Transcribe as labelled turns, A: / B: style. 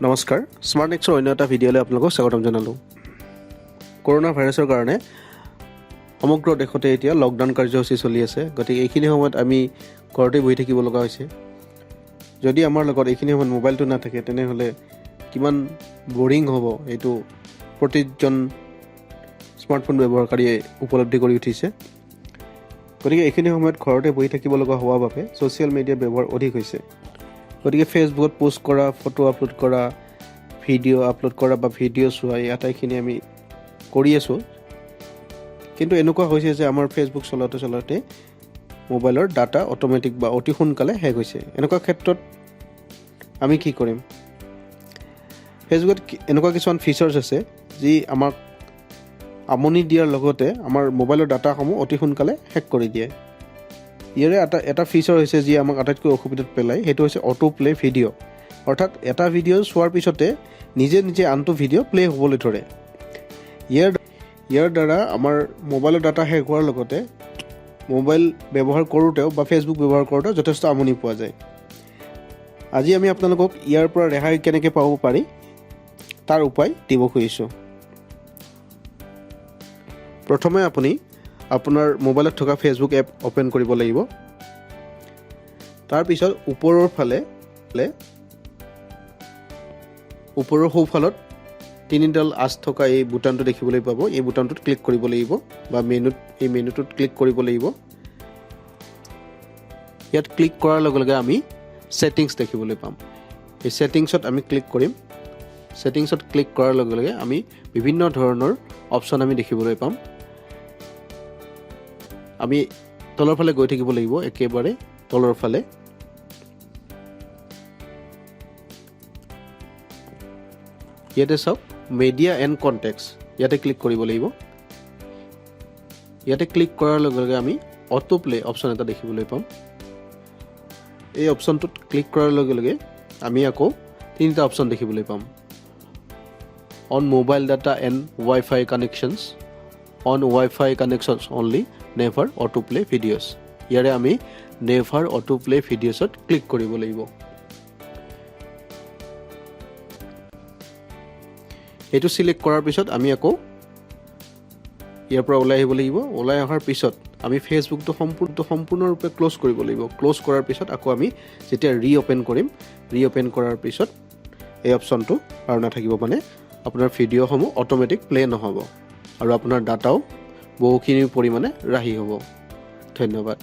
A: নমস্কাৰ, স্মাৰ্ট নেক্সৰ অন্য এটা ভিডিঅ'লৈ আপোনালোকক স্বাগতম জনালোঁ। কৰোণা ভাইৰাছৰ কাৰণে সমগ্ৰ দেশতে এতিয়া লকডাউন কাৰ্যসূচী চলি আছে। গতিকে এইখিনি সময়ত আমি ঘৰতে বহি থাকিব লগা হৈছে। যদি আমাৰ লগত এইখিনি সময়ত মোবাইলটো নাথাকে, তেনেহ'লে কিমান বৰিং হ'ব, এইটো প্ৰতিজন স্মাৰ্টফোন ব্যৱহাৰকাৰীয়ে উপলব্ধি কৰি উঠিছে। গতিকে এইখিনি সময়ত ঘৰতে বহি থাকিব লগা হোৱাৰ বাবে ছ'চিয়েল মিডিয়াৰ ব্যৱহাৰ অধিক হৈছে। গতিকে ফেচবুকত পোষ্ট কৰা, ফটো আপলোড কৰা, ভিডিঅ' আপলোড কৰা বা ভিডিঅ' চোৱা, এই আটাইখিনি আমি কৰি আছোঁ। কিন্তু এনেকুৱা হৈছে যে আমাৰ ফেচবুক চলাওঁতে চলাওঁতে মোবাইলৰ ডাটা অট'মেটিক বা অতি সোনকালে শেষ হৈছে। এনেকুৱা ক্ষেত্ৰত আমি কি কৰিম? ফেচবুকত এনেকুৱা কিছুমান ফিচাৰ্ছ আছে যি আমাক আমনি দিয়াৰ লগতে আমাৰ মোবাইলৰ ডাটাসমূহ অতি সোনকালে শেষ কৰি দিয়ে। ইয়াৰে এটা এটা ফিচাৰ হৈছে যি আমাক আটাইতকৈ অসুবিধাত পেলায়, সেইটো হৈছে অটো প্লে ভিডিঅ'। অৰ্থাৎ এটা ভিডিঅ' চোৱাৰ পিছতে নিজে নিজে আনটো ভিডিঅ' প্লে হ'বলৈ ধৰে। ইয়াৰ ইয়াৰ দ্বাৰা আমাৰ মোবাইলৰ ডাটা শেষ হোৱাৰ লগতে মোবাইল ব্যৱহাৰ কৰোঁতেও বা ফেচবুক ব্যৱহাৰ কৰোঁতেও যথেষ্ট আমনি পোৱা যায়। আজি আমি আপোনালোকক ইয়াৰ পৰা ৰেহাই কেনেকৈ পাব পাৰি, তাৰ উপায় দিব খুজিছোঁ। প্ৰথমে আপুনি আপোনাৰ মোবাইলত থকা ফেচবুক এপ অ'পেন কৰিব লাগিব। তাৰপিছত ওপৰৰ ফালে, ওপৰৰ সোঁফালত তিনিডাল আঁচ থকা এই বুটামটো দেখিবলৈ পাব। এই বুটামটোত ক্লিক কৰিব লাগিব বা মেনুত, এই মেনুটোত ক্লিক কৰিব লাগিব। ইয়াত ক্লিক কৰাৰ লগে লগে আমি ছেটিংছ দেখিবলৈ পাম। এই ছেটিংছত আমি ক্লিক কৰিম। ছেটিংছত ক্লিক কৰাৰ লগে লগে আমি বিভিন্ন ধৰণৰ অপশ্যন আমি দেখিবলৈ পাম। আমি তলৰ ফালে গৈ থাকিব লাগিব, একেবাৰে তলৰ ফালে। ইয়াতে চাওক, মিডিয়া এণ্ড কণ্টেক্টছ, ইয়াতে ক্লিক কৰিব লাগিব। ইয়াতে ক্লিক কৰাৰ লগে লগে আমি অটো প্লে অপশ্যন এটা দেখিবলৈ পাম। এই অপশ্যনটোত ক্লিক কৰাৰ লগে লগে আমি আকৌ তিনিটা অপশ্যন দেখিবলৈ পাম: on mobile data and WiFi connections, on WiFi connections only, never auto play videos। ইয়াৰে আমি নেভাৰ অটো প্লে ভিডিঅ'ছত ক্লিক কৰিব লাগিব। এইটো চিলেক্ট কৰাৰ পিছত আমি আকৌ ইয়াৰ পৰা ওলাই আহিব লাগিব। ওলাই অহাৰ পিছত আমি ফেচবুকটো সম্পূৰ্ণৰূপে ক্ল'জ কৰিব লাগিব। ক্ল'জ কৰাৰ পিছত আকৌ আমি যেতিয়া ৰিঅ'পেন কৰিম, ৰিঅ'পেন কৰাৰ পিছত এই অপশ্যনটো আৰু নাথাকিব। মানে আপোনাৰ ভিডিঅ'সমূহ অট'মেটিক প্লে নহ'ব আৰু আপোনাৰ ডাটাও বহুখিনি পৰিমাণে ৰাহি হ'ব। ধন্যবাদ।